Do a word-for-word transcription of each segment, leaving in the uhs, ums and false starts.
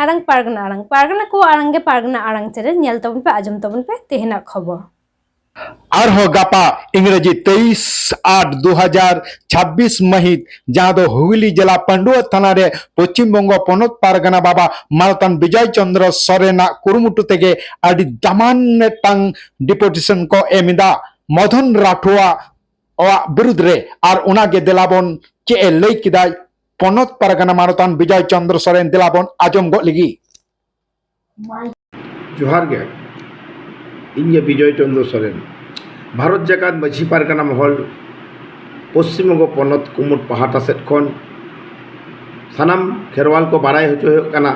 ᱟᱲᱟᱝ ᱯᱟᱨᱜᱟᱱᱟ ᱟᱲᱟᱝ, ᱯᱟᱨᱜᱟᱱᱟ ᱠᱚᱣᱟᱜ ᱟᱲᱟᱝ ᱜᱮ ᱯᱟᱨᱜᱟᱱᱟ ᱟᱲᱟᱝ ᱪᱮᱱᱮᱞ ᱧᱮᱞ ᱛᱟᱵᱚᱱ ᱯᱮ, ᱟᱸᱡᱚᱢ ᱛᱟᱵᱚᱱ ᱯᱮ ᱛᱮᱦᱮᱧᱟᱜ ᱠᱷᱚᱵᱚᱨ᱾ ᱟᱨᱦᱚᱸ ᱜᱟᱯᱟ ᱤᱝᱨᱮᱡᱤ ᱛᱮᱭᱤᱥ ᱟᱴ ᱫᱩ ᱦᱟᱡᱟᱨ ᱪᱷᱟᱵᱵᱤᱥ ᱢᱟᱹᱦᱤᱛ, ᱡᱟᱦᱟᱸ ᱫᱚ ᱦᱩᱜᱽᱞᱤ ᱡᱮᱞᱟ ᱯᱟᱹᱰᱩᱣᱟᱹ ᱛᱷᱟᱱᱟ ᱨᱮ ᱯᱚᱪᱷᱤᱢ ᱵᱚᱝᱜᱚ ᱯᱚᱱᱚᱛ ᱯᱟᱨᱜᱟᱱᱟ ᱵᱟᱵᱟ ᱢᱟᱱᱚᱛᱟᱱ ᱵᱤᱡᱚᱭ ᱪᱚᱸᱫᱽᱨᱚ ᱥᱚᱨᱮᱱᱟᱜ ᱠᱩᱨᱩᱢᱩᱴᱩ ᱛᱮᱜᱮ ᱟᱹᱰᱤ ᱫᱟᱢᱟᱱ ᱢᱤᱫᱴᱟᱝ ᱰᱤᱯᱩᱴᱮᱥᱚᱱ ᱠᱚ ᱮᱢ ᱮᱫᱟ ᱢᱚᱫᱚᱱ ᱨᱟᱴᱷᱳᱣᱟᱜ ᱵᱤᱨᱩᱫᱽ ᱨᱮ᱾ ᱟᱨ ᱚᱱᱟᱜᱮ ᱫᱮᱞᱟᱵᱚᱱ ᱪᱮᱫ ᱮ ᱞᱟᱹᱭ ᱠᱮᱫᱟᱭ ᱯᱚᱱᱚᱛ ᱯᱟᱨᱜᱟᱱᱟ ᱢᱟᱱᱚᱛᱟᱱ ᱵᱤᱡᱚᱭ ᱪᱚᱸᱫᱽᱨᱚ ᱥᱚᱨᱮᱱ, ᱫᱮᱞᱟᱵᱚᱱ ᱟᱸᱡᱚᱢ ᱜᱚᱫ ᱞᱮᱜᱮ᱾ ᱡᱚᱦᱟᱨ ᱜᱮ, ᱤᱧ ᱜᱮ ᱵᱤᱡᱚᱭ ᱪᱚᱸᱫᱽᱨᱚ ᱥᱚᱨᱮᱱ᱾ ᱵᱷᱟᱨᱚᱛ ᱡᱟᱠᱟᱛ ᱢᱟᱹᱡᱷᱤ ᱯᱟᱨᱜᱟᱱᱟ ᱢᱚᱦᱚᱞ, ᱯᱚᱥᱪᱤᱢ ᱵᱚᱝᱜᱚ ᱯᱚᱱᱚᱛ ᱠᱩᱢᱩᱴ ᱯᱟᱦᱴᱟ ᱥᱮᱫ ᱠᱷᱚᱱ ᱥᱟᱱᱟᱢ ᱠᱷᱮᱨᱣᱟᱞ ᱠᱚ ᱵᱟᱲᱟᱭ ᱦᱚᱪᱚ ᱦᱩᱭᱩᱜ ᱠᱟᱱᱟ᱾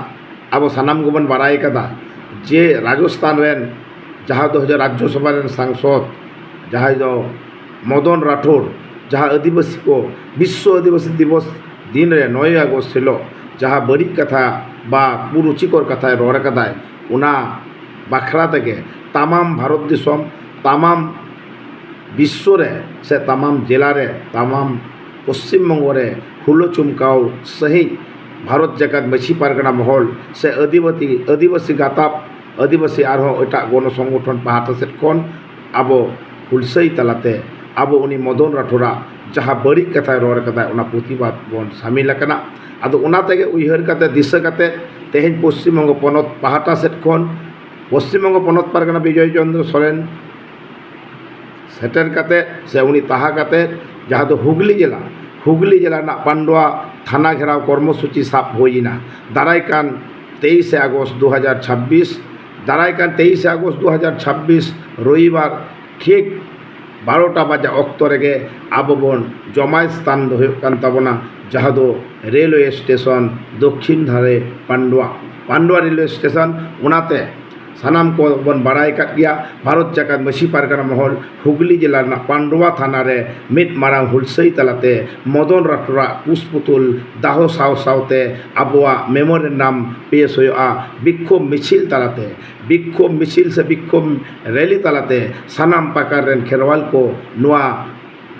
ᱟᱵᱚ ᱥᱟᱱᱟᱢ ᱜᱮᱵᱚᱱ ᱵᱟᱲᱟᱭ ᱠᱟᱫᱟ ᱡᱮ ᱨᱟᱡᱚᱥᱛᱷᱟᱱ ᱨᱮᱱ ᱡᱟᱦᱟᱸ ᱫᱚ ᱨᱟᱡᱽᱡᱚ ᱥᱚᱵᱷᱟ ᱨᱮᱱ ᱥᱟᱝᱥᱚᱫᱽ, ᱡᱟᱦᱟᱸᱭ ᱫᱚ ᱢᱚᱫᱚᱱ ᱨᱟᱴᱷᱳᱨ, ᱡᱟᱦᱟᱸ ᱟᱹᱫᱤᱵᱟᱹᱥᱤ ᱠᱚ ᱵᱤᱥᱥᱚ ᱟᱹᱫᱤᱵᱟᱹᱥᱤ ᱫᱤᱵᱚᱥ ᱫᱤᱱ ᱨᱮ ᱱᱚᱭᱮ ᱟᱜᱚᱥᱴ ᱦᱤᱞᱳᱜ ᱡᱟᱦᱟᱸ ᱵᱟᱹᱲᱤᱡ ᱠᱟᱛᱷᱟ ᱵᱟ ᱠᱩᱨᱩᱪᱤᱠᱚᱨ ᱠᱟᱛᱷᱟᱭ ᱨᱚᱲ ᱠᱟᱫᱟᱭ, ᱚᱱᱟ ᱵᱟᱠᱷᱨᱟ ᱛᱮᱜᱮ ᱛᱟᱢᱟᱢ ᱵᱷᱟᱨᱚᱛ ᱫᱤᱥᱚᱢ, ᱛᱟᱢᱟᱢ ᱵᱤᱥᱥᱚ ᱨᱮ ᱥᱮ ᱛᱟᱢᱟᱢ ᱡᱮᱞᱟ ᱨᱮ, ᱛᱟᱢᱟᱢ ᱯᱚᱥᱪᱤᱢ ᱵᱚᱝᱜᱚ ᱨᱮ ᱦᱩᱞᱟᱹ ᱪᱩᱢᱠᱟᱣ ᱥᱟᱹᱦᱤᱡ ᱵᱷᱟᱨᱚᱛ ᱡᱟᱠᱟᱛ ᱢᱟᱹᱡᱷᱤ ᱯᱟᱨᱜᱟᱱᱟ ᱢᱚᱦᱚᱞ ᱥᱮ ᱟᱹᱫᱤᱵᱟᱹᱥᱤ, ᱟᱹᱫᱤᱵᱟᱹᱥᱤ ᱜᱟᱛᱟᱠ, ᱟᱹᱫᱤᱵᱟᱹᱥᱤ ᱟᱨᱦᱚᱸ ᱮᱴᱟᱜ ᱜᱚᱱᱚ ᱥᱚᱝᱜᱚᱴᱷᱚᱱ ᱯᱟᱦᱴᱟ ᱥᱮᱫ ᱠᱷᱚᱱ ᱟᱵᱚ ᱦᱩᱞᱥᱟᱹᱭ ᱛᱟᱞᱟᱛᱮ ᱟᱵᱚ ᱩᱱᱤ ᱢᱚᱫᱚᱱ ᱨᱟᱴᱷᱳᱨᱟᱜ ᱡᱟᱦᱟᱸ ᱵᱟᱹᱲᱤᱡ ᱠᱟᱛᱷᱟᱭ ᱨᱚᱲ ᱠᱟᱫᱟ, ᱚᱱᱟ ᱯᱨᱚᱛᱤᱵᱟᱫ ᱵᱚᱱ ᱥᱟᱢᱤᱞ ᱟᱠᱟᱱᱟ᱾ ᱟᱫᱚ ᱚᱱᱟ ᱛᱮᱜᱮ ᱩᱭᱦᱟᱹᱨ ᱠᱟᱛᱮ, ᱫᱤᱥᱟᱹ ᱠᱟᱛᱮ ᱛᱮᱦᱮᱧ ᱯᱚᱥᱪᱤᱢ ᱵᱚᱝᱜᱚ ᱯᱚᱱᱚᱛ ᱯᱟᱦᱴᱟ ᱥᱮᱫ ᱠᱷᱚᱱ ᱯᱚᱥᱪᱤᱢ ᱵᱚᱝᱜᱚ ᱯᱚᱱᱚᱛ ᱯᱟᱨᱜᱟᱱᱟ ᱵᱤᱡᱚᱭ ᱪᱚᱸᱫᱽᱨᱚ ᱥᱚᱨᱮᱱ ᱥᱮᱴᱮᱨ ᱠᱟᱛᱮ ᱥᱮ ᱩᱱᱤ ᱛᱟᱦᱮᱸ ᱠᱟᱛᱮ, ᱡᱟᱦᱟᱸ ᱫᱚ ᱦᱩᱜᱽᱞᱤ ᱡᱮᱞᱟ, ᱦᱩᱜᱽᱞᱤ ᱡᱮᱞᱟ ᱨᱮᱱᱟᱜ ᱯᱟᱱᱰᱩᱣᱟ ᱛᱷᱟᱱᱟ ᱜᱷᱮᱨᱟᱣ ᱠᱚᱨᱢᱚᱥᱩᱪᱤ ᱥᱟᱵ ᱦᱩᱭ ᱮᱱᱟ᱾ ᱫᱟᱨᱟᱭ ᱠᱟᱱ ᱛᱮᱭᱤᱥᱮ ᱟᱜᱚᱥᱴ ᱫᱩ ᱦᱟᱡᱟᱨ ᱪᱷᱟᱵᱵᱤᱥ, ᱫᱟᱨᱟᱭ ᱠᱟᱱ ᱛᱮᱭᱤᱥᱮ ᱟᱜᱚᱥᱴ ᱫᱩ ᱦᱟᱡᱟᱨ ᱪᱷᱟᱵᱵᱤᱥ ᱨᱚᱵᱤᱵᱟᱨ ᱴᱷᱤᱠ ᱵᱟᱨᱚᱴᱟ ᱵᱟᱡᱟ ᱚᱠᱛᱚ ᱨᱮᱜᱮ ᱟᱵᱚ ᱵᱚᱱ ᱡᱚᱢᱟᱭ ᱥᱛᱷᱟᱱ ᱫᱚ ᱦᱩᱭᱩᱜ ᱠᱟᱱ ᱛᱟᱵᱚᱱᱟ, ᱡᱟᱦᱟᱸ ᱫᱚ ᱨᱮᱞᱣᱮ ᱥᱴᱮᱥᱚᱱ ᱫᱚᱠᱠᱷᱤᱱ ᱫᱷᱟᱨᱮ ᱯᱟᱱᱰᱩᱣᱟ, ᱯᱟᱱᱰᱩᱣᱟ ᱨᱮᱞᱣᱮ ᱥᱴᱮᱥᱚᱱ᱾ ᱚᱱᱟᱛᱮ ᱥᱟᱱᱟᱢ ᱠᱚ ᱵᱚᱱ ᱵᱟᱲᱟᱭ ᱟᱠᱟᱫ ᱜᱮᱭᱟ, ᱵᱷᱟᱨᱚᱛ ᱡᱟᱠᱟᱛ ᱢᱟᱹᱡᱷᱤ ᱯᱟᱨᱜᱟᱱᱟ ᱢᱚᱦᱚᱞ ᱦᱩᱜᱽᱞᱤ ᱡᱮᱞᱟ ᱨᱮᱱᱟᱜ ᱯᱟᱱᱰᱩᱣᱟ ᱛᱷᱟᱱᱟ ᱨᱮ ᱢᱤᱫ ᱢᱟᱨᱟᱝ ᱦᱩᱞᱥᱟᱹᱭ ᱛᱟᱞᱟᱛᱮ ᱢᱚᱫᱚᱱ ᱨᱟᱴᱷᱳᱨᱟᱜ ᱠᱩᱥ ᱯᱩᱛᱩᱞ ᱫᱟᱦᱚ ᱥᱟᱶ ᱥᱟᱶᱛᱮ ᱟᱵᱚᱣᱟᱜ ᱢᱮᱢᱳᱨᱮᱱᱰᱟᱢ ᱯᱮᱥ ᱦᱩᱭᱩᱜᱼᱟ᱾ ᱵᱤᱠᱠᱷᱳᱵ ᱢᱤᱪᱷᱤᱞ ᱛᱟᱞᱟᱛᱮ, ᱵᱤᱠᱠᱷᱳᱵ ᱢᱤᱪᱷᱤᱞ ᱥᱮ ᱵᱤᱠᱠᱷᱳᱵ ᱨᱮᱞᱤ ᱛᱟᱞᱟᱛᱮ ᱥᱟᱱᱟᱢ ᱯᱟᱠᱟᱲ ᱨᱮᱱ ᱠᱷᱮᱨᱣᱟᱞ ᱠᱚ ᱱᱚᱣᱟ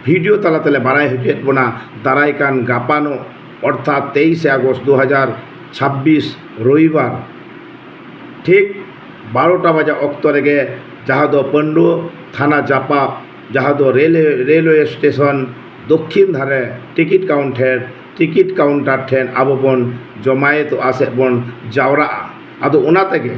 ᱵᱷᱤᱰᱤᱭᱳ ᱛᱟᱞᱟ ᱛᱮᱞᱮ ᱵᱟᱲᱟᱭ ᱦᱚᱪᱚᱭᱮᱫ ᱵᱚᱱᱟ᱾ ᱫᱟᱨᱟᱭ ᱠᱟᱱ ᱜᱟᱯᱟᱱᱚᱜ, ᱚᱨᱛᱷᱟᱛ ᱛᱮᱭᱤᱥᱮ ᱟᱜᱚᱥᱴ ᱫᱩ ᱦᱟᱡᱟᱨ ᱪᱷᱟᱵᱵᱤᱥ ᱨᱚᱵᱤᱵᱟᱨ ᱴᱷᱤᱠ ᱵᱟᱨᱚᱴᱟ ᱵᱟᱡᱟ ᱚᱠᱛᱚ ᱨᱮᱜᱮ, ᱡᱟᱦᱟᱸ ᱫᱚ ᱯᱟᱹᱱᱰᱩᱣᱟᱹ ᱛᱷᱟᱱᱟ ᱡᱟᱯᱟᱜ, ᱡᱟᱦᱟᱸ ᱫᱚ ᱨᱮᱞᱣᱮ, ᱨᱮᱞᱣᱮ ᱥᱴᱮᱥᱚᱱ ᱫᱚᱠᱠᱷᱤᱱ ᱫᱷᱟᱨᱮ ᱴᱤᱠᱤᱴ ᱠᱟᱣᱩᱱᱴᱟᱨ, ᱴᱤᱠᱤᱴ ᱠᱟᱣᱩᱱᱴᱟᱨ ᱴᱷᱮᱱ ᱟᱵᱚ ᱵᱚᱱ ᱡᱚᱢᱟᱭᱮᱛᱚᱜᱼᱟ ᱥᱮ ᱵᱚᱱ ᱡᱟᱣᱨᱟᱜᱼᱟ᱾ ᱟᱫᱚ ᱚᱱᱟ ᱛᱮᱜᱮ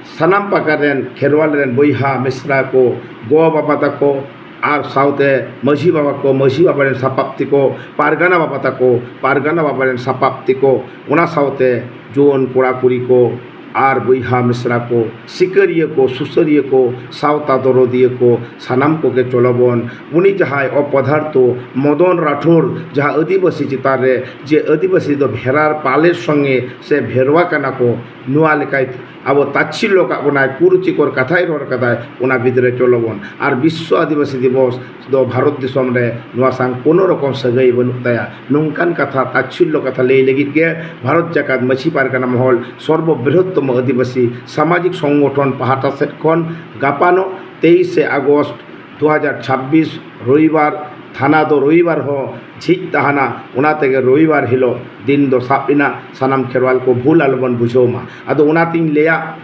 ᱥᱟᱱᱟᱢ ᱯᱟᱠᱟᱲ ᱨᱮᱱ ᱠᱷᱮᱨᱣᱟᱞ ᱨᱮᱱ ᱵᱚᱭᱦᱟ ᱢᱤᱥᱨᱟ ᱠᱚ, ᱜᱚ ᱵᱟᱵᱟ ᱛᱟᱠᱚ, ᱟᱨ ᱥᱟᱶᱛᱮ ᱢᱟᱹᱡᱷᱤ ᱵᱟᱵᱟ ᱠᱚ, ᱢᱟᱹᱡᱷᱤ ᱵᱟᱵᱟ ᱨᱮᱱ ᱥᱟᱯᱟᱵ ᱛᱮᱠᱚ, ᱯᱟᱨᱜᱟᱱᱟ ᱵᱟᱵᱟ ᱛᱟᱠᱚ, ᱯᱟᱨᱜᱟᱱᱟ ᱵᱟᱵᱟ ᱨᱮᱱ ᱥᱟᱯᱟᱵ ᱛᱮᱠᱚ, ᱚᱱᱟ ᱥᱟᱶᱛᱮ ᱡᱩᱣᱟᱹᱱ ᱠᱚᱲᱟ ᱠᱩᱲᱤ ᱠᱚ ᱟᱨ ᱵᱚᱭᱦᱟ ᱢᱤᱥᱨᱟ ᱠᱚ, ᱥᱤᱠᱟᱹᱨᱤᱭᱟᱹ ᱠᱚ, ᱥᱩᱥᱟᱹᱨᱤᱭᱟᱹ ᱠᱚ, ᱥᱟᱶᱛᱟ ᱫᱚᱨᱚᱫᱤᱭᱟᱹ ᱠᱚ, ᱥᱟᱱᱟᱢ ᱠᱚᱜᱮ ᱪᱚᱞᱚᱵᱚᱱ ᱩᱱᱤ ᱡᱟᱦᱟᱸᱭ ᱚᱯᱚᱫᱟᱨᱛᱷᱚ ᱢᱚᱫᱚᱱ ᱨᱟᱴᱷᱳᱨ ᱡᱟᱦᱟᱸ ᱟᱹᱫᱤᱵᱟᱹᱥᱤ ᱪᱮᱛᱟᱱ ᱨᱮ ᱡᱮ ᱟᱹᱫᱤᱵᱟᱹᱥᱤ ᱫᱚ ᱵᱷᱮᱨᱟᱨ ᱯᱟᱞᱮᱨ ᱥᱚᱸᱜᱮ ᱥᱮ ᱵᱷᱮᱨᱣᱟ ᱠᱟᱱᱟ ᱠᱚ, ᱱᱚᱣᱟ ᱞᱮᱠᱟᱭ ᱟᱵᱚ ᱛᱟᱪᱷᱤᱞᱞᱚ ᱠᱟᱜ ᱵᱚᱱᱟᱭ, ᱠᱩᱨᱩᱪᱤᱠᱚᱨ ᱠᱟᱛᱷᱟᱭ ᱨᱚᱲ ᱠᱟᱫᱟᱭ, ᱚᱱᱟ ᱵᱤᱫᱽᱨᱮ ᱪᱚᱞᱚᱵᱚᱱ᱾ ᱟᱨ ᱵᱤᱥᱥᱚ ᱟᱹᱫᱤᱵᱟᱹᱥᱤ ᱫᱤᱵᱚᱥ ᱫᱚ ᱵᱷᱟᱨᱚᱛ ᱫᱤᱥᱚᱢ ᱨᱮ ᱱᱚᱣᱟ ᱥᱟᱶ ᱠᱳᱱᱳ ᱨᱚᱠᱚᱢ ᱥᱟᱹᱜᱟᱹᱭ ᱵᱟᱹᱱᱩᱜ ᱛᱟᱭᱟ᱾ ᱱᱚᱝᱠᱟᱱ ᱠᱟᱛᱷᱟ, ᱛᱟᱪᱷᱤᱞᱞᱚ ᱠᱟᱛᱷᱟ ᱞᱟᱹᱭ ᱞᱟᱹᱜᱤᱫ ᱜᱮ ᱵᱷᱟᱨᱚᱛ ᱡᱟᱠᱟᱛ ᱢᱟᱹᱡᱷᱤ ᱯᱟᱨᱜᱟᱱᱟ ᱢᱚᱦᱚᱞ ᱥᱚᱨᱵᱚ ᱵᱨᱤᱦᱚᱛᱛᱚᱢᱚ ᱟᱹᱫᱤᱵᱟᱹᱥᱤ ᱥᱟᱢᱟᱡᱤᱠ ᱥᱚᱝᱜᱚᱴᱷᱚᱱ ᱯᱟᱦᱴᱟ ᱥᱮᱫ ᱠᱷᱚᱱ ᱜᱟᱯᱟᱱᱚᱜ ᱛᱮᱭᱤᱥᱮ ᱟᱜᱚᱥᱴ ᱫᱩ ᱦᱟᱡᱟᱨ ᱪᱷᱟᱵᱵᱤᱥ ᱨᱚᱵᱤᱵᱟᱨ ᱛᱷᱟᱱᱟ ᱫᱚ ᱨᱚᱵᱤᱵᱟᱨ ᱦᱚᱸ ᱡᱷᱤᱡ ᱛᱟᱦᱮᱱᱟ᱾ ᱚᱱᱟ ᱛᱮᱜᱮ ᱨᱚᱵᱤᱵᱟᱨ ᱦᱤᱞᱳᱜ ᱫᱤᱱ ᱫᱚ ᱥᱟᱵ ᱮᱱᱟ, ᱥᱟᱱᱟᱢ ᱠᱷᱮᱨᱣᱟᱞ ᱠᱚ ᱵᱷᱩᱞ ᱟᱞᱚᱵᱚᱱ ᱵᱩᱡᱷᱟᱹᱣ ᱢᱟ᱾ ᱟᱫᱚ ᱚᱱᱟᱛᱤᱧ ᱞᱟᱹᱭᱟ,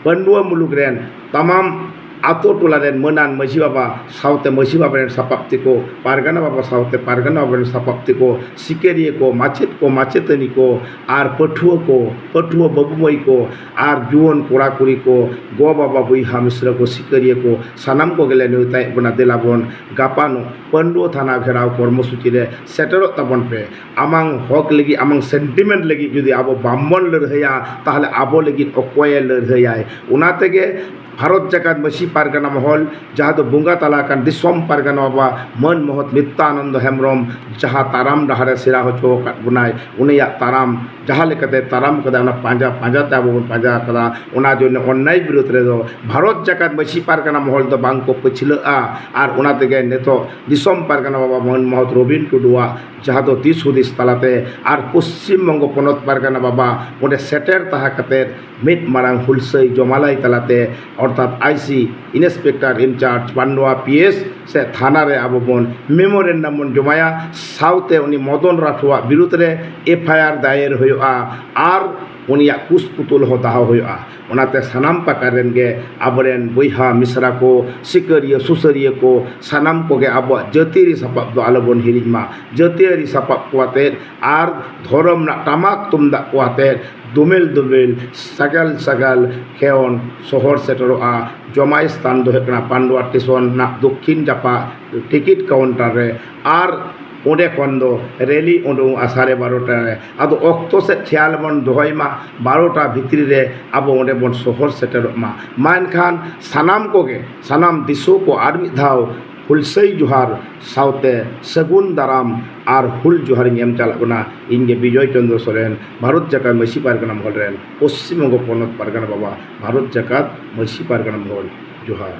ᱯᱟᱹᱱᱰᱩᱣᱟᱹ ᱢᱩᱞᱩᱠ ᱨᱮᱱ ᱛᱟᱢᱟᱢ ᱟᱛᱳ ᱴᱚᱞᱟ ᱨᱮᱱ ᱢᱟᱹᱱᱟᱱ ᱢᱟᱹᱡᱷᱤ ᱵᱟᱵᱟ ᱥᱟᱶᱛᱮ ᱢᱟᱹᱡᱷᱤ ᱵᱟᱵᱟ ᱨᱮᱱ ᱥᱟᱯᱟᱵ ᱛᱮᱠᱚ, ᱯᱟᱨᱜᱟᱱᱟ ᱵᱟᱵᱟ ᱥᱟᱶᱛᱮ ᱯᱟᱨᱜᱟᱱᱟ ᱵᱟᱵᱟ ᱨᱮᱱ ᱥᱟᱯᱟᱵ ᱛᱮᱠᱚ, ᱥᱤᱠᱟᱹᱨᱤᱭᱟᱹ ᱠᱚ, ᱢᱟᱪᱮᱫ ᱠᱚ, ᱢᱟᱪᱮᱛᱟᱹᱱᱤ ᱠᱚ, ᱟᱨ ᱯᱟᱹᱴᱷᱩᱣᱟᱹ ᱠᱚ, ᱯᱟᱹᱴᱷᱩᱣᱟᱹ ᱵᱟᱹᱵᱩ ᱢᱟᱹᱭ ᱠᱚ, ᱟᱨ ᱡᱩᱣᱟᱹᱱ ᱠᱚᱲᱟ ᱠᱩᱲᱤ ᱠᱚ, ᱜᱚ ᱵᱟᱵᱟ ᱵᱚᱭᱦᱟ ᱢᱤᱥᱨᱟ ᱠᱚ, ᱥᱤᱠᱟᱹᱨᱤᱭᱟᱹ ᱠᱚ, ᱥᱟᱱᱟᱢ ᱠᱚᱜᱮᱞᱮ ᱱᱮᱣᱛᱟᱭᱮᱫ ᱵᱚᱱᱟ᱾ ᱫᱮᱞᱟ ᱵᱚᱱ ᱜᱟᱯᱟᱱᱚᱜ ᱯᱟᱹᱱᱰᱩᱣᱟᱹ ᱛᱷᱟᱱᱟ ᱜᱷᱮᱨᱟᱣ ᱠᱚᱨᱢᱚᱥᱩᱪᱤ ᱨᱮ ᱥᱮᱴᱮᱨᱚᱜ ᱛᱟᱵᱚᱱ ᱯᱮ᱾ ᱟᱢᱟᱝ ᱦᱚᱠ ᱞᱟᱹᱜᱤᱫ, ᱟᱢᱟᱝ ᱥᱮᱱᱴᱤᱢᱮᱱᱴ ᱞᱟᱹᱜᱤᱫ ᱡᱩᱫᱤ ᱟᱵᱚ ᱵᱟᱝᱵᱚᱱ ᱞᱟᱹᱲᱦᱟᱹᱭᱟ, ᱛᱟᱦᱚᱞᱮ ᱟᱵᱚ ᱞᱟᱹᱜᱤᱫ ᱚᱠᱚᱭᱮ ᱞᱟᱹᱲᱦᱟᱹᱭᱟᱭ? ᱚᱱᱟ ᱛᱮᱜᱮ ᱵᱷᱟᱨᱚᱛ ᱡᱟᱠᱟᱛ ᱢᱟᱹᱡᱷᱤ ᱯᱟᱨᱜᱟᱱᱟ ᱢᱚᱦᱚᱞ, ᱡᱟᱦᱟᱸ ᱫᱚ ᱵᱚᱸᱜᱟ ᱛᱟᱞᱟ ᱟᱠᱟᱱ ᱫᱤᱥᱚᱢ ᱯᱟᱨᱜᱟᱱᱟ ᱵᱟᱵᱟ ᱢᱟᱹᱱ ᱢᱚᱦᱚᱛ ᱱᱤᱛᱭᱟᱱᱚᱱᱫᱚ ᱦᱮᱢᱵᱨᱚᱢ ᱡᱟᱦᱟᱸ ᱛᱟᱨᱟᱢ ᱰᱟᱦᱟᱨᱮ ᱥᱮᱬᱟ ᱦᱚᱪᱚ ᱟᱠᱟᱫ ᱵᱚᱱᱟᱭ, ᱩᱱᱤᱭᱟᱜ ᱛᱟᱨᱟᱢ ᱡᱟᱦᱟᱸ ᱞᱮᱠᱟᱛᱮ ᱛᱟᱨᱟᱢ ᱠᱟᱫᱟ, ᱚᱱᱟ ᱯᱟᱸᱡᱟ ᱯᱟᱸᱡᱟ ᱛᱮ ᱟᱵᱚ ᱵᱚᱱ ᱯᱟᱸᱡᱟ ᱟᱠᱟᱫᱟ᱾ ᱚᱱᱟ ᱡᱚᱱᱱᱮ ᱚᱱᱱᱟᱭ ᱵᱤᱨᱩᱫᱽ ᱨᱮᱫᱚ ᱵᱷᱟᱨᱚᱛ ᱡᱟᱠᱟᱛ ᱢᱟᱹᱡᱷᱤ ᱯᱟᱨᱜᱟᱱᱟ ᱢᱚᱦᱚᱞ ᱫᱚ ᱵᱟᱝ ᱠᱚ ᱯᱟᱹᱪᱷᱞᱟᱹᱜᱼᱟ᱾ ᱟᱨ ᱚᱱᱟ ᱛᱮᱜᱮ ᱱᱤᱛᱚᱜ ᱫᱤᱥᱚᱢ ᱯᱟᱨᱜᱟᱱᱟ ᱵᱟᱵᱟ ᱢᱟᱹᱱ ᱢᱚᱦᱚᱛ ᱨᱚᱵᱤᱱ ᱴᱩᱰᱩᱣᱟᱜ ᱡᱟᱦᱟᱸ ᱫᱚ ᱫᱤᱥ ᱦᱩᱫᱤᱥ ᱛᱟᱞᱟᱛᱮ ᱟᱨ ᱯᱚᱥᱪᱤᱢ ᱵᱚᱝᱜᱚ ᱯᱚᱱᱚᱛ ᱯᱟᱨᱜᱟᱱᱟ ᱵᱟᱵᱟ ᱚᱸᱰᱮ ᱥᱮᱴᱮᱨ ᱛᱟᱦᱮᱸ ᱠᱟᱛᱮ ᱢᱤᱫ ᱢᱟᱨᱟᱝ ᱦᱩᱞᱥᱟᱹᱭ ᱡᱚᱢᱟᱞᱟᱭ ᱛᱟᱞᱟᱛᱮ, ᱚᱨᱛᱷᱟᱛ IC inspector incharge Pandua P S ᱥᱮ ᱛᱷᱟᱱᱟ ᱨᱮ ᱟᱵᱚ ᱵᱚᱱ ᱢᱮᱢᱳᱨᱮᱱᱰᱟᱢ ᱵᱚᱱ ᱡᱚᱢᱟᱭᱟ, ᱥᱟᱶᱛᱮ ᱩᱱᱤ ᱢᱚᱫᱚᱱ ᱨᱟᱴᱷᱳᱣᱟᱜ ᱵᱤᱨᱩᱫᱽ ᱨᱮ ᱮᱯᱷ ᱟᱭ ᱟᱨ ᱫᱟᱭᱮᱨ ᱦᱩᱭᱩᱜᱼᱟ ᱟᱨ ᱩᱱᱤᱭᱟᱜ ᱠᱩᱥ ᱯᱩᱛᱩᱞ ᱦᱚᱸ ᱫᱚᱦᱚ ᱦᱩᱭᱩᱜᱼᱟ᱾ ᱚᱱᱟᱛᱮ ᱥᱟᱱᱟᱢ ᱯᱟᱠᱟᱲ ᱨᱮᱱ ᱜᱮ ᱟᱵᱚᱨᱮᱱ ᱵᱚᱭᱦᱟ ᱢᱤᱥᱨᱟ ᱠᱚ, ᱥᱤᱠᱟᱹᱨᱤᱭᱟᱹ ᱥᱩᱥᱟᱹᱨᱤᱭᱟᱹ ᱠᱚ, ᱥᱟᱱᱟᱢ ᱠᱚᱜᱮ ᱟᱵᱚᱣᱟᱜ ᱡᱟᱹᱛᱤᱭᱟᱹᱨᱤ ᱥᱟᱯᱟᱵ ᱫᱚ ᱟᱞᱚᱵᱚᱱ ᱦᱤᱲᱤᱧ ᱢᱟ᱾ ᱡᱟᱹᱛᱤᱭᱟᱹᱨᱤ ᱥᱟᱯᱟᱵ ᱠᱚ ᱟᱛᱮᱫ ᱟᱨ ᱫᱷᱚᱨᱚᱢ ᱨᱮᱱᱟᱜ ᱴᱟᱢᱟᱠ ᱛᱩᱢᱫᱟᱜ ᱠᱚ ᱟᱛᱮᱫ ᱫᱩᱢᱮᱞ ᱫᱩᱢᱮᱞ ᱥᱟᱜᱟᱞ ᱥᱟᱜᱟᱞ ᱠᱷᱮᱭᱚᱱ ᱥᱚᱦᱚᱨ ᱥᱮᱴᱮᱨᱚᱜᱼᱟ ᱡᱚᱢᱟᱭ ᱥᱛᱷᱟᱱ ᱫᱚ ᱦᱩᱭᱩᱜ ᱠᱟᱱᱟ ᱯᱟᱱᱰᱩᱣᱟ ᱥᱴᱮᱥᱚᱱ ᱨᱮᱱᱟᱜ ᱫᱚᱠᱠᱷᱤᱱ ᱡᱟᱯᱟᱜ ᱴᱤᱠᱤᱴ ᱠᱟᱣᱩᱱᱴᱟᱨ ᱨᱮ᱾ ᱟᱨ ᱚᱸᱰᱮ ᱠᱷᱚᱱ ᱫᱚ ᱨᱮᱞᱤ ᱩᱰᱩᱝᱚᱜᱼᱟ ᱥᱟᱲᱮ ᱵᱟᱨᱚᱴᱟ ᱨᱮ᱾ ᱟᱫᱚ ᱚᱠᱛᱚ ᱥᱮᱫ ᱠᱷᱮᱭᱟᱞ ᱵᱚᱱ ᱫᱚᱦᱚᱭ ᱢᱟ, ᱵᱟᱨᱚᱴᱟ ᱵᱷᱤᱛᱨᱤ ᱨᱮ ᱟᱵᱚ ᱚᱸᱰᱮ ᱵᱚᱱ ᱥᱚᱦᱚᱨ ᱥᱮᱴᱮᱨᱚᱜ ᱢᱟ᱾ ᱢᱟ ᱮᱱᱠᱷᱟᱱ ᱥᱟᱱᱟᱢ ᱠᱚᱜᱮ, ᱥᱟᱱᱟᱢ ᱫᱤᱥᱩ ᱠᱚ ᱟᱨ ᱢᱤᱫ ᱫᱷᱟᱣ ᱦᱩᱞᱥᱟᱹᱭ ᱡᱚᱦᱟᱨ ᱥᱟᱶᱛᱮ ᱥᱟᱹᱜᱩᱱ ᱫᱟᱨᱟᱢ ᱟᱨ ᱦᱩᱞ ᱡᱚᱦᱟᱨᱤᱧ ᱮᱢ ᱪᱟᱞᱟᱜ ᱠᱟᱱᱟ᱾ ᱤᱧ ᱜᱮ ᱵᱤᱡᱚᱭ ᱪᱚᱱᱫᱨᱚ ᱥᱚᱨᱮᱱ, ᱵᱷᱟᱨᱚᱛ ᱡᱟᱠᱟᱛ ᱢᱟᱹᱡᱷᱤ ᱯᱟᱨᱜᱟᱱᱟ ᱢᱚᱦᱚᱞ ᱨᱮᱱ ᱯᱚᱥᱪᱤᱢ ᱵᱚᱝᱜᱚ ᱯᱚᱱᱚᱛ ᱯᱟᱨᱜᱟᱱᱟ ᱵᱟᱵᱟ, ᱵᱷᱟᱨᱚᱛ ᱡᱟᱠᱟᱛ ᱢᱟᱹᱡᱷᱤ ᱯᱟᱨᱜᱟᱱᱟ ᱢᱚᱦᱚᱞ᱾ ᱡᱚᱦᱟᱨ᱾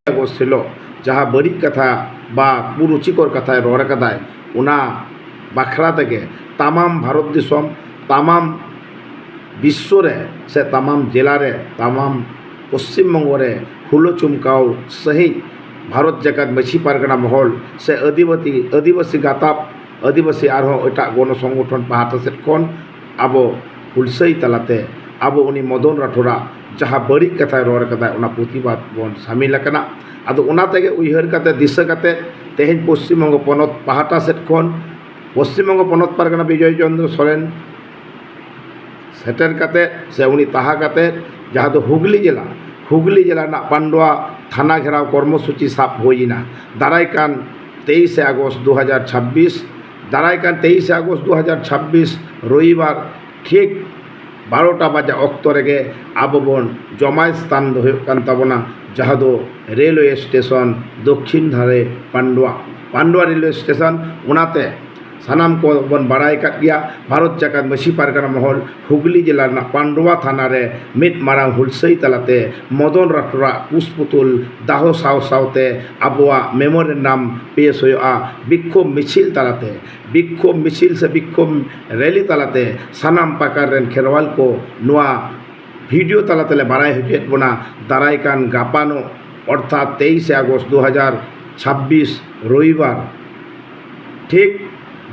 ᱟᱜᱚᱥᱴ ᱦᱤᱞᱳᱜ ᱡᱟᱦᱟᱸ ᱵᱟᱹᱲᱤᱡ ᱠᱟᱛᱷᱟ ᱵᱟ ᱠᱩᱨᱩᱪᱤᱠᱚᱨ ᱠᱟᱛᱷᱟᱭ ᱨᱚᱲ ᱠᱟᱫᱟᱭ, ᱚᱱᱟ ᱵᱟᱠᱷᱨᱟ ᱛᱮᱜᱮ ᱛᱟᱢᱟᱢ ᱵᱷᱟᱨᱚᱛ ᱫᱤᱥᱚᱢ, ᱛᱟᱢᱟᱢ ᱵᱤᱥᱥᱚ ᱨᱮ ᱥᱮ ᱛᱟᱢᱟᱢ ᱡᱮᱞᱟ ᱨᱮ, ᱛᱟᱢᱟᱢ ᱯᱚᱥᱪᱤᱢ ᱵᱚᱝᱜᱚ ᱨᱮ ᱦᱩᱞᱟᱹ ᱪᱩᱢᱠᱟᱣ ᱥᱟᱹᱦᱤᱡ ᱵᱷᱟᱨᱚᱛ ᱡᱟᱠᱟᱛ ᱢᱟᱹᱡᱷᱤ ᱯᱟᱨᱜᱟᱱᱟ ᱢᱚᱦᱚᱞ ᱥᱮ ᱟᱹᱫᱤᱵᱟᱹᱥᱤ, ᱟᱹᱫᱤᱵᱟᱹᱥᱤ ᱜᱟᱛᱟᱠ, ᱟᱹᱫᱤᱵᱟᱹᱥᱤ ᱟᱨᱦᱚᱸ ᱮᱴᱟᱜ ᱜᱚᱱᱚ ᱥᱚᱝᱜᱚᱴᱷᱚᱱ ᱯᱟᱦᱴᱟ ᱥᱮᱫ ᱠᱷᱚᱱ ᱟᱵᱚ ᱦᱩᱞᱥᱟᱹᱭ ᱛᱟᱞᱟᱛᱮ ᱟᱵᱚ ᱩᱱᱤ ᱢᱚᱫᱚᱱ ᱨᱟᱴᱷᱳᱨᱟᱜ ᱡᱟᱦᱟᱸ ᱵᱟᱹᱲᱤᱡ ᱠᱟᱛᱷᱟᱭ ᱨᱚᱲ ᱠᱟᱫᱟ, ᱚᱱᱟ ᱯᱨᱚᱛᱤᱵᱟᱫ ᱵᱚᱱ ᱥᱟᱢᱤᱞ ᱟᱠᱟᱱᱟ᱾ ᱟᱫᱚ ᱚᱱᱟ ᱛᱮᱜᱮ ᱩᱭᱦᱟᱹᱨ ᱠᱟᱛᱮ, ᱫᱤᱥᱟᱹ ᱠᱟᱛᱮ ᱛᱮᱦᱮᱧ ᱯᱚᱥᱪᱤᱢ ᱵᱚᱝᱜᱚ ᱯᱚᱱᱚᱛ ᱯᱟᱦᱴᱟ ᱥᱮᱫ ᱠᱷᱚᱱ ᱯᱚᱥᱪᱤᱢ ᱵᱚᱝᱜᱚ ᱯᱚᱱᱚᱛ ᱯᱟᱨᱜᱟᱱᱟ ᱵᱤᱡᱚᱭ ᱪᱚᱱᱫᱨᱚ ᱥᱚᱨᱮᱱ ᱥᱮᱴᱮᱨ ᱠᱟᱛᱮ ᱥᱮ ᱩᱱᱤ ᱛᱟᱦᱟ ᱠᱟᱛᱮ, ᱡᱟᱦᱟᱸ ᱫᱚ ᱦᱩᱜᱽᱞᱤ ᱡᱮᱞᱟ, ᱦᱩᱜᱽᱞᱤ ᱡᱮᱞᱟ ᱨᱮᱱᱟᱜ ᱯᱟᱱᱰᱩᱣᱟ ᱛᱷᱟᱱᱟ ᱜᱷᱮᱨᱟᱣ ᱠᱚᱨᱢᱚᱥᱩᱪᱤ ᱥᱟᱵ ᱦᱩᱭ ᱮᱱᱟ᱾ ᱫᱟᱨᱟᱭ ᱠᱟᱱ ᱛᱮᱭᱤᱥᱮ ᱟᱜᱚᱥᱴ ᱫᱩ ᱦᱟᱡᱟᱨ ᱪᱷᱟᱵᱵᱤᱥ, ᱫᱟᱨᱟᱭ ᱠᱟᱱ ᱛᱮᱭᱤᱥᱮ ᱟᱜᱚᱥᱴ ᱫᱩ ᱦᱟᱡᱟᱨ ᱪᱷᱟᱵᱵᱤᱥ ᱨᱚᱵᱤᱵᱟᱨ ᱴᱷᱤᱠ ᱵᱟᱨᱚᱴᱟ ᱵᱟᱡᱟ ᱚᱠᱛᱚ ᱨᱮᱜᱮ ᱟᱵᱚ ᱵᱚᱱ ᱡᱚᱢᱟᱭ ᱥᱛᱷᱟᱱ ᱫᱚ ᱦᱩᱭᱩᱜ ᱠᱟᱱ ᱛᱟᱵᱚᱱᱟ, ᱡᱟᱦᱟᱸ ᱫᱚ ᱨᱮᱞᱣᱮ ᱥᱴᱮᱥᱚᱱ ᱫᱚᱠᱠᱷᱤᱱ ᱫᱷᱟᱨᱮ ᱯᱟᱱᱰᱩᱣᱟ, ᱯᱟᱱᱰᱩᱣᱟ ᱨᱮᱞᱣᱮ ᱥᱴᱮᱥᱚᱱ᱾ ᱚᱱᱟᱛᱮ ᱥᱟᱱᱟᱢ ᱠᱚ ᱵᱚᱱ ᱵᱟᱲᱟᱭ ᱟᱠᱟᱫ ᱜᱮᱭᱟ, ᱵᱷᱟᱨᱚᱛ ᱡᱟᱠᱟᱛ ᱢᱟᱹᱡᱷᱤ ᱯᱟᱨᱜᱟᱱᱟ ᱢᱚᱦᱚᱞ ᱦᱩᱜᱽᱞᱤ ᱡᱮᱞᱟ ᱨᱮᱱᱟᱜ ᱯᱟᱱᱰᱩᱣᱟ ᱛᱷᱟᱱᱟ ᱨᱮ ᱢᱤᱫ ᱢᱟᱨᱟᱝ ᱦᱩᱞᱥᱟᱹᱭ ᱛᱟᱞᱟᱛᱮ ᱢᱚᱫᱚᱱ ᱨᱟᱴᱷᱳᱨᱟᱜ ᱠᱩᱥ ᱯᱩᱛᱩᱞ ᱫᱟᱦᱚ ᱥᱟᱶ ᱥᱟᱶᱛᱮ ᱟᱵᱚᱣᱟᱜ ᱢᱮᱢᱳᱨᱮᱱᱰᱟᱢ ᱯᱮᱥ ᱦᱩᱭᱩᱜᱼᱟ ᱵᱤᱠᱠᱷᱳᱵ ᱢᱤᱪᱷᱤᱞ ᱛᱟᱞᱟᱛᱮ᱾ ᱵᱤᱠᱠᱷᱳᱵ ᱢᱤᱪᱷᱤᱞ ᱥᱮ ᱵᱤᱠᱠᱷᱳᱵ ᱨᱮᱞᱤ ᱛᱟᱞᱟᱛᱮ ᱥᱟᱱᱟᱢ ᱯᱟᱠᱟᱲ ᱨᱮᱱ ᱠᱷᱮᱨᱣᱟᱞ ᱠᱚ ᱱᱚᱣᱟ ᱵᱷᱤᱰᱤᱭᱳ ᱛᱟᱞᱟ ᱛᱮᱞᱮ ᱵᱟᱲᱟᱭ ᱦᱚᱪᱚᱭᱮᱫ ᱵᱚᱱᱟ, ᱫᱟᱨᱟᱭ ᱠᱟᱱ ᱜᱟᱯᱟᱱᱚᱜ, ᱚᱨᱛᱷᱟᱛ ᱛᱮᱭᱤᱥᱮ ᱟᱜᱚᱥᱴ ᱫᱩ ᱦᱟᱡᱟᱨ ᱪᱷᱟᱵᱵᱤᱥ, ᱨᱚᱵᱤᱵᱟᱨ, ᱴᱷᱤᱠ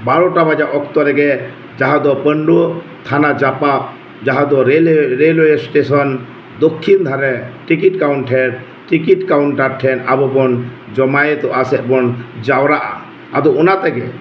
ᱵᱟᱨᱚᱴᱟ ᱵᱟᱡᱟᱜ ᱚᱠᱛᱚ ᱨᱮᱜᱮ, ᱡᱟᱦᱟᱸ ᱫᱚ ᱯᱟᱹᱱᱰᱩᱣᱟᱹ ᱛᱷᱟᱱᱟ ᱡᱟᱯᱟᱜ, ᱡᱟᱦᱟᱸ ᱫᱚ ᱨᱮᱞᱣᱮ, ᱨᱮᱞᱣᱮ ᱥᱴᱮᱥᱚᱱ ᱫᱚᱠᱠᱷᱤᱱ ᱫᱷᱟᱨᱮ ᱴᱤᱠᱤᱴ ᱠᱟᱣᱩᱱᱴᱟᱨ, ᱴᱤᱠᱤᱴ ᱠᱟᱣᱩᱱᱴᱟᱨ ᱴᱷᱮᱱ ᱟᱵᱚ ᱵᱚᱱ ᱡᱚᱢᱟᱭᱮᱛᱚᱜᱼᱟ ᱥᱮ ᱵᱚᱱ ᱡᱟᱣᱨᱟᱜᱼᱟ᱾ ᱟᱫᱚ ᱚᱱᱟ ᱛᱮᱜᱮ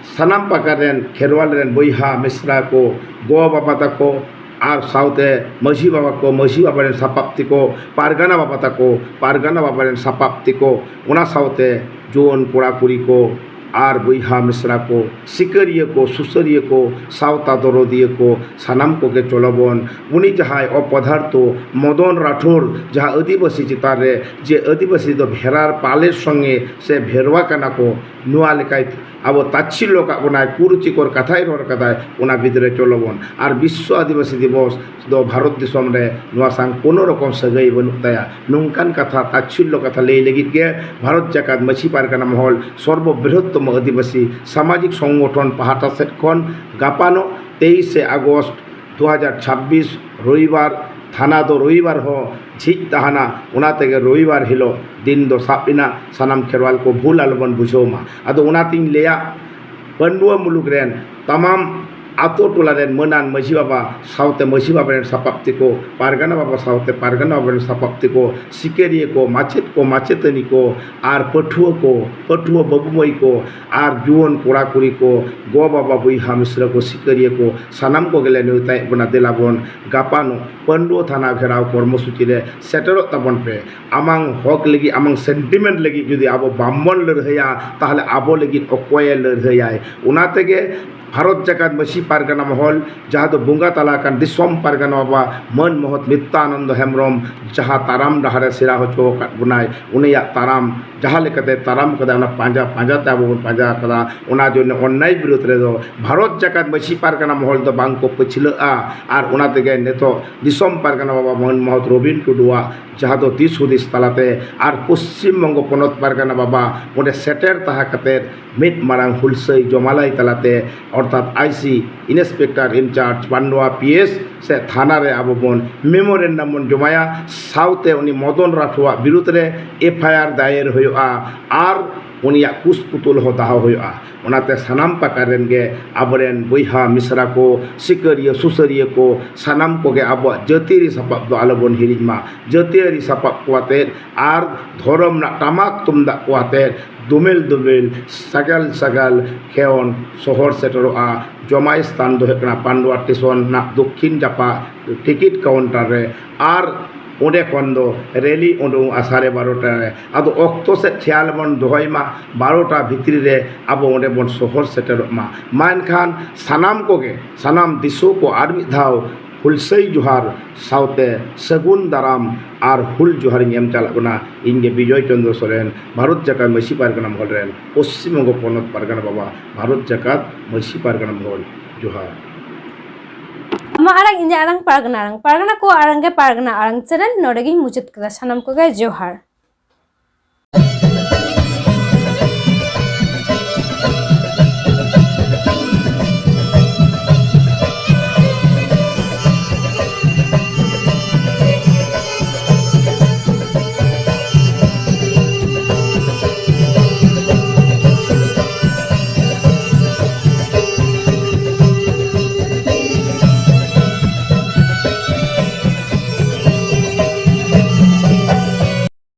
ᱥᱟᱱᱟᱢ ᱯᱟᱠᱟᱲ ᱨᱮᱱ ᱠᱷᱮᱨᱣᱟᱞ ᱨᱮᱱ ᱵᱚᱭᱦᱟ ᱢᱤᱥᱨᱟ ᱠᱚ, ᱜᱚ ᱵᱟᱵᱟ ᱛᱟᱠᱚ, ᱟᱨ ᱥᱟᱶᱛᱮ ᱢᱟᱹᱡᱷᱤ ᱵᱟᱵᱟ ᱠᱚ, ᱢᱟᱹᱡᱷᱤ ᱵᱟᱵᱟ ᱨᱮᱱ ᱥᱟᱯᱟᱵ ᱛᱮᱠᱚ, ᱯᱟᱨᱜᱟᱱᱟ ᱵᱟᱵᱟ ᱛᱟᱠᱚ, ᱯᱟᱨᱜᱟᱱᱟ ᱵᱟᱵᱟ ᱨᱮᱱ ᱥᱟᱯᱟᱵ ᱛᱮᱠᱚ, ᱚᱱᱟ ᱥᱟᱶᱛᱮ ᱡᱩᱣᱟᱹᱱ ᱠᱚᱲᱟ ᱠᱩᱲᱤ ᱠᱚ ᱟᱨ ᱵᱚᱭᱦᱟ ᱢᱤᱥᱨᱟ ᱠᱚ, ᱥᱤᱠᱟᱹᱨᱤᱭᱟᱹ ᱠᱚ, ᱥᱩᱥᱟᱹᱨᱤᱭᱟᱹ ᱠᱚ, ᱥᱟᱶᱛᱟ ᱫᱚᱨᱚᱫᱤᱭᱟᱹ ᱠᱚ, ᱥᱟᱱᱟᱢ ᱠᱚᱜᱮ ᱪᱚᱞᱚ ᱵᱚᱱ ᱩᱱᱤ ᱡᱟᱦᱟᱸᱭ ᱚᱯᱚᱫᱟᱨᱛᱷᱚ ᱢᱚᱫᱚᱱ ᱨᱟᱴᱷᱳᱨ, ᱡᱟᱦᱟᱸ ᱟᱹᱫᱤᱵᱟᱹᱥᱤ ᱪᱮᱛᱟᱱ ᱨᱮ ᱡᱮ ᱟᱹᱫᱤᱵᱟᱹᱥᱤ ᱫᱚ ᱵᱷᱮᱨᱟᱨ ᱯᱟᱞᱮᱨ ᱥᱚᱸᱜᱮ ᱥᱮ ᱵᱷᱮᱨᱣᱟ ᱠᱟᱱᱟ ᱠᱚ, ᱱᱚᱣᱟ ᱞᱮᱠᱟᱭ ᱟᱵᱚ ᱛᱟᱪᱷᱤᱞᱞᱚ ᱠᱟᱜ ᱵᱚᱱᱟᱭ, ᱠᱩᱨᱩᱪᱤᱠᱚᱨ ᱠᱟᱛᱷᱟᱭ ᱨᱚᱲ ᱠᱟᱫᱟᱭ, ᱚᱱᱟ ᱵᱤᱫᱽᱨᱮ ᱪᱚᱞᱚ ᱵᱚᱱ᱾ ᱟᱨ ᱵᱤᱥᱥᱚ ᱟᱹᱫᱤᱵᱟᱹᱥᱤ ᱫᱤᱵᱚᱥ ᱫᱚ ᱵᱷᱟᱨᱚᱛ ᱫᱤᱥᱚᱢ ᱨᱮ ᱱᱚᱣᱟ ᱥᱟᱝ ᱠᱳᱱᱳ ᱨᱚᱠᱚᱢ ᱥᱟᱹᱜᱟᱹᱭ ᱵᱟᱹᱱᱩᱜ ᱛᱟᱭᱟ᱾ ᱱᱚᱝᱠᱟᱱ ᱠᱟᱛᱷᱟ ᱛᱟᱪᱷᱤᱞᱞᱚ ᱠᱟᱛᱷᱟ ᱞᱟᱹᱭ ᱞᱟᱹᱜᱤᱫ ᱜᱮ ᱵᱷᱟᱨᱚᱛ ᱡᱟᱠᱟᱛ ᱢᱟᱹᱡᱷᱤ ᱯᱟᱨᱜᱟᱱᱟ ᱢᱚᱦᱚᱞ ᱥᱚᱨᱵᱚ ᱵᱨᱤᱦᱚᱛᱛᱚᱢᱚ ᱟᱹᱫᱤᱵᱟᱹᱥᱤ ᱥᱟᱢᱟᱡᱤᱠ ᱥᱚᱝᱜᱚᱴᱷᱚᱱ ᱯᱟᱦᱴᱟ ᱥᱮᱫ ᱠᱷᱚᱱ ᱜᱟᱯᱟᱱᱚᱜ ᱛᱮᱭᱤᱥᱮ ᱟᱜᱚᱥᱴ ᱫᱩ ᱦᱟᱡᱟᱨ ᱪᱷᱟᱵᱵᱤᱥ ᱨᱚᱵᱤᱵᱟᱨ, ᱛᱷᱟᱱᱟ ᱫᱚ ᱨᱚᱵᱤᱵᱟᱨ ᱦᱚᱸ ᱡᱷᱤᱡ ᱛᱟᱦᱮᱱᱟ, ᱚᱱᱟ ᱛᱮᱜᱮ ᱨᱚᱵᱤᱵᱟᱨ ᱦᱤᱞᱳᱜ ᱫᱤᱱ ᱫᱚ ᱥᱟᱵ ᱮᱱᱟ᱾ ᱥᱟᱱᱟᱢ ᱠᱷᱮᱨᱣᱟᱞ ᱠᱚ ᱵᱷᱩᱞ ᱟᱞᱚᱵᱚᱱ ᱵᱩᱡᱷᱟᱹᱣ ᱢᱟ᱾ ᱟᱫᱚ ᱚᱱᱟᱛᱤᱧ ᱞᱟᱹᱭᱟ, ᱯᱟᱹᱱᱰᱩᱣᱟᱹ ᱢᱩᱞᱩᱠ ᱨᱮᱱ ᱛᱟᱢᱟᱢ ᱟᱛᱳ ᱴᱚᱞᱟ ᱨᱮᱱ ᱢᱟᱹᱱᱟᱱ ᱢᱟᱹᱡᱷᱤ ᱵᱟᱵᱟ ᱥᱟᱶᱛᱮ ᱢᱟᱹᱡᱷᱤ ᱵᱟᱵᱟ ᱨᱮᱱ ᱥᱟᱯᱟᱵ ᱛᱮᱠᱚ, ᱯᱟᱨᱜᱟᱱᱟ ᱵᱟᱵᱟ ᱥᱟᱶᱛᱮ ᱯᱟᱨᱜᱟᱱᱟ ᱵᱟᱵᱟ ᱨᱮᱱ ᱥᱟᱯᱟᱵ ᱛᱮᱠᱚ, ᱥᱤᱠᱟᱹᱨᱤᱭᱟᱹ ᱠᱚ, ᱢᱟᱪᱮᱫ ᱠᱚ, ᱢᱟᱪᱮᱛᱟᱹᱱᱤ ᱠᱚ, ᱟᱨ ᱯᱟᱹᱴᱷᱩᱣᱟᱹ ᱠᱚ, ᱯᱟᱹᱴᱷᱩᱣᱟᱹ ᱵᱟᱹᱵᱩ ᱢᱟᱹᱭ ᱠᱚ, ᱟᱨ ᱡᱩᱣᱟᱹᱱ ᱠᱚᱲᱟ ᱠᱩᱲᱤ ᱠᱚ, ᱜᱚ ᱵᱟᱵᱟ ᱵᱚᱭᱦᱟ ᱢᱤᱥᱨᱟ ᱠᱚ, ᱥᱤᱠᱟᱹᱨᱤᱭᱟᱹ ᱠᱚ, ᱥᱟᱱᱟᱢ ᱠᱚᱜᱮᱞᱮ ᱱᱮᱣᱛᱟᱭᱮᱫ ᱵᱚᱱᱟ᱾ ᱫᱮᱞᱟ ᱵᱚᱱ ᱜᱟᱯᱟᱱᱚᱜ ᱯᱟᱹᱱᱰᱩᱣᱟᱹ ᱛᱷᱟᱱᱟ ᱜᱷᱮᱨᱟᱣ ᱠᱚᱨᱢᱚᱥᱩᱪᱤ ᱨᱮ ᱥᱮᱴᱮᱨᱚᱜ ᱛᱟᱵᱚᱱ ᱯᱮ᱾ ᱟᱢᱟᱝ ᱦᱚᱠ ᱞᱟᱹᱜᱤᱫ, ᱟᱢᱟᱝ ᱥᱮᱱᱴᱤᱢᱮᱱᱴ ᱞᱟᱹᱜᱤᱫ ᱡᱩᱫᱤ ᱟᱵᱚ ᱵᱟᱝᱵᱚᱱ ᱞᱟᱹᱲᱦᱟᱹᱭᱟ, ᱛᱟᱦᱚᱞᱮ ᱟᱵᱚ ᱞᱟᱹᱜᱤᱫ ᱚᱠᱚᱭᱮ ᱞᱟᱹᱲᱦᱟᱹᱭᱟᱭ? ᱚᱱᱟ ᱛᱮᱜᱮ ᱵᱷᱟᱨᱚᱛ ᱡᱟᱠᱟᱛ ᱢᱟᱹᱡᱷᱤ ᱯᱟᱨᱜᱟᱱᱟ ᱢᱚᱦᱚᱞ, ᱡᱟᱦᱟᱸ ᱫᱚ ᱵᱚᱸᱜᱟ ᱛᱟᱞᱟ ᱟᱠᱟᱱ ᱫᱤᱥᱚᱢ ᱯᱟᱨᱜᱟᱱᱟ ᱵᱟᱵᱟ ᱢᱟᱹᱱ ᱢᱚᱦᱚᱛ ᱱᱤᱛᱭᱟᱱᱚᱱᱫᱚ ᱦᱮᱢᱵᱨᱚᱢ ᱡᱟᱦᱟᱸ ᱛᱟᱲᱟᱢ ᱰᱟᱦᱟᱨᱮ ᱥᱮᱬᱟ ᱦᱚᱪᱚ ᱟᱠᱟᱫ ᱵᱚᱱᱟᱭ, ᱩᱱᱤᱭᱟᱜ ᱛᱟᱲᱟᱢ ᱡᱟᱦᱟᱸ ᱞᱮᱠᱟᱛᱮ ᱛᱟᱲᱟᱢ ᱠᱟᱫᱟ, ᱚᱱᱟ ᱯᱟᱸᱡᱟ ᱯᱟᱸᱡᱟ ᱛᱮ ᱟᱵᱚ ᱵᱚᱱ ᱯᱟᱸᱡᱟ ᱟᱠᱟᱫᱟ᱾ ᱚᱱᱟ ᱡᱚᱱᱱᱮ ᱚᱱᱱᱟᱭ ᱵᱤᱨᱳᱫᱷ ᱨᱮᱫᱚ ᱵᱷᱟᱨᱚᱛ ᱡᱟᱠᱟᱛ ᱢᱟᱹᱡᱷᱤ ᱯᱟᱨᱜᱟᱱᱟ ᱢᱚᱦᱚᱞ ᱫᱚ ᱵᱟᱝ ᱠᱚ ᱯᱟᱹᱪᱷᱞᱟᱹᱜᱼᱟ᱾ ᱟᱨ ᱚᱱᱟ ᱛᱮᱜᱮ ᱱᱤᱛᱚᱜ ᱫᱤᱥᱚᱢ ᱯᱟᱨᱜᱟᱱᱟ ᱵᱟᱵᱟ ᱢᱟᱹᱱ ᱢᱚᱦᱚᱛ ᱨᱚᱵᱤᱱ ᱴᱩᱰᱩᱣᱟᱜ ᱡᱟᱦᱟᱸ ᱫᱚ ᱫᱤᱥ ᱦᱩᱫᱤᱥ ᱛᱟᱞᱟᱛᱮ ᱟᱨ ᱯᱚᱥᱪᱤᱢ ᱵᱚᱝᱜᱚ ᱯᱚᱱᱚᱛ ᱯᱟᱨᱜᱟᱱᱟ ᱵᱟᱵᱟ ᱚᱸᱰᱮ ᱥᱮᱴᱮᱨ ᱛᱟᱦᱮᱸ ᱠᱟᱛᱮ ᱢᱤᱫ ᱢᱟᱨᱟᱝ ᱦᱩᱞᱥᱟᱹᱭ ᱡᱚᱢᱟᱞᱟᱭ ᱛᱟᱞᱟᱛᱮ ᱚᱨᱛᱷᱟᱛ I C, inspector in charge Pandua P S ᱥᱮ ᱛᱷᱟᱱᱟ ᱨᱮ ᱟᱵᱚ ᱵᱚᱱ ᱢᱮᱢᱳᱨᱮᱱᱰᱟᱢ ᱵᱚᱱ ᱡᱚᱢᱟᱭᱟ᱾ ᱥᱟᱶᱛᱮ ᱩᱱᱤ ᱢᱚᱫᱚᱱ ᱨᱟᱴᱷᱳᱣᱟᱜ ᱵᱤᱨᱩᱫᱽ ᱨᱮ ᱮᱯᱷ ᱟᱭ ᱟᱨ ᱫᱟᱭᱮᱨ ᱦᱩᱭᱩᱜᱼᱟ ᱟᱨ ᱩᱱᱤᱭᱟᱜ ᱠᱩᱥ ᱯᱩᱛᱩᱞ ᱦᱚᱸ ᱫᱚᱦᱚ ᱦᱩᱭᱩᱜᱼᱟ᱾ ᱚᱱᱟᱛᱮ ᱥᱟᱱᱟᱢ ᱯᱟᱠᱟᱲ ᱨᱮᱱ ᱜᱮ ᱟᱵᱚᱨᱮᱱ ᱵᱚᱭᱦᱟ ᱢᱤᱥᱨᱟ ᱠᱚ, ᱥᱤᱠᱟᱹᱨᱤᱭᱟᱹ ᱥᱩᱥᱟᱹᱨᱤᱭᱟᱹ ᱠᱚ, ᱥᱟᱱᱟᱢ ᱠᱚᱜᱮ ᱟᱵᱚᱣᱟᱜ ᱡᱟᱹᱛᱤᱭᱟᱹᱨᱤ ᱥᱟᱯᱟᱵ ᱫᱚ ᱟᱞᱚᱵᱚᱱ ᱦᱤᱲᱤᱧ ᱢᱟ᱾ ᱡᱟᱹᱛᱤᱭᱟᱹᱨᱤ ᱥᱟᱯᱟᱵ ᱠᱚ ᱟᱛᱮᱫ ᱟᱨ ᱫᱷᱚᱨᱚᱢ ᱨᱮᱱᱟᱜ ᱴᱟᱢᱟᱠ ᱛᱩᱢᱫᱟᱜ ᱠᱚ ᱟᱛᱮᱫ ᱫᱩᱢᱮᱞ ᱫᱩᱢᱮᱞ ᱥᱟᱜᱟᱞ ᱥᱟᱜᱟᱞ ᱠᱷᱮᱣᱚᱱ ᱥᱚᱦᱚᱨ ᱥᱮᱴᱮᱨᱚᱜᱼᱟ᱾ ᱡᱚᱢᱟᱭ ᱥᱛᱷᱟᱱ ᱫᱚ ᱦᱩᱭᱩᱜ ᱠᱟᱱᱟ ᱯᱟᱱᱰᱩᱣᱟ ᱥᱴᱮᱥᱚᱱ ᱨᱮᱱᱟᱜ ᱫᱚᱠᱠᱷᱤᱱ ᱡᱟᱯᱟᱜ ᱴᱤᱠᱤᱴ ᱠᱟᱣᱩᱱᱴᱟᱨ ᱨᱮ᱾ ᱟᱨ ᱚᱸᱰᱮ ᱠᱷᱚᱱ ᱫᱚ ᱨᱮᱞᱤ ᱩᱰᱩᱝᱚᱜᱼᱟ ᱥᱟᱲᱮ ᱵᱟᱨᱚᱴᱟ ᱨᱮ᱾ ᱟᱫᱚ ᱚᱠᱛᱚ ᱥᱮᱫ ᱠᱷᱮᱭᱟᱞ ᱵᱚᱱ ᱫᱚᱦᱚᱭ ᱢᱟ, ᱵᱟᱨᱚᱴᱟ ᱵᱷᱤᱛᱨᱤ ᱨᱮ ᱟᱵᱚ ᱚᱸᱰᱮ ᱵᱚᱱ ᱥᱚᱦᱚᱨ ᱥᱮᱴᱮᱨᱚᱜ ᱢᱟ᱾ ᱢᱟ ᱮᱱᱠᱷᱟᱱ ᱥᱟᱱᱟᱢ ᱠᱚᱜᱮ, ᱥᱟᱱᱟᱢ ᱫᱤᱥᱩ ᱠᱚ ᱟᱨ ᱢᱤᱫ ᱫᱷᱟᱣ ᱦᱩᱞᱥᱟᱹᱭ ᱡᱚᱦᱟᱨ ᱥᱟᱶᱛᱮ ᱥᱟᱹᱜᱩᱱ ᱫᱟᱨᱟᱢ ᱟᱨ ᱦᱩᱞ ᱡᱚᱦᱟᱨᱤᱧ ᱮᱢ ᱪᱟᱞᱟᱜ ᱠᱟᱱᱟ᱾ ᱤᱧ ᱜᱮ ᱵᱤᱡᱚᱭ ᱪᱚᱱᱫᱨᱚ ᱥᱚᱨᱮᱱ, ᱵᱷᱟᱨᱚᱛ ᱡᱟᱠᱟᱛ ᱢᱟᱹᱡᱷᱤ ᱯᱟᱨᱜᱟᱱᱟ ᱢᱚᱦᱚᱞ ᱨᱮᱱ ᱯᱚᱥᱪᱤᱢ ᱵᱚᱝᱜᱚ ᱯᱚᱱᱚᱛ ᱯᱟᱨᱜᱟᱱᱟ ᱵᱟᱵᱟ, ᱵᱷᱟᱨᱚᱛ ᱡᱟᱠᱟᱛ ᱢᱟᱹᱡᱷᱤ ᱯᱟᱨᱜᱟᱱᱟ ᱢᱚᱦᱚᱞ᱾ ᱡᱚᱦᱟᱨ᱾ ᱟᱢᱟᱜ ᱟᱲᱟᱝ, ᱤᱧᱟᱹᱜ ᱟᱲᱟᱝ, ᱯᱟᱨᱜᱟᱱᱟ ᱟᱲᱟᱝ, ᱯᱟᱨᱜᱟᱱᱟ ᱠᱚᱣᱟᱜ ᱟᱲᱟᱝ ᱜᱮ ᱯᱟᱨᱜᱟᱱᱟ ᱟᱲᱟᱝ ᱪᱮᱱᱮᱞ ᱱᱚᱰᱮ ᱜᱤᱧ ᱢᱩᱪᱟᱹᱫ ᱠᱮᱫᱟ᱾ ᱥᱟᱱᱟᱢ ᱠᱚᱜᱮ ᱡᱚᱦᱟᱨ᱾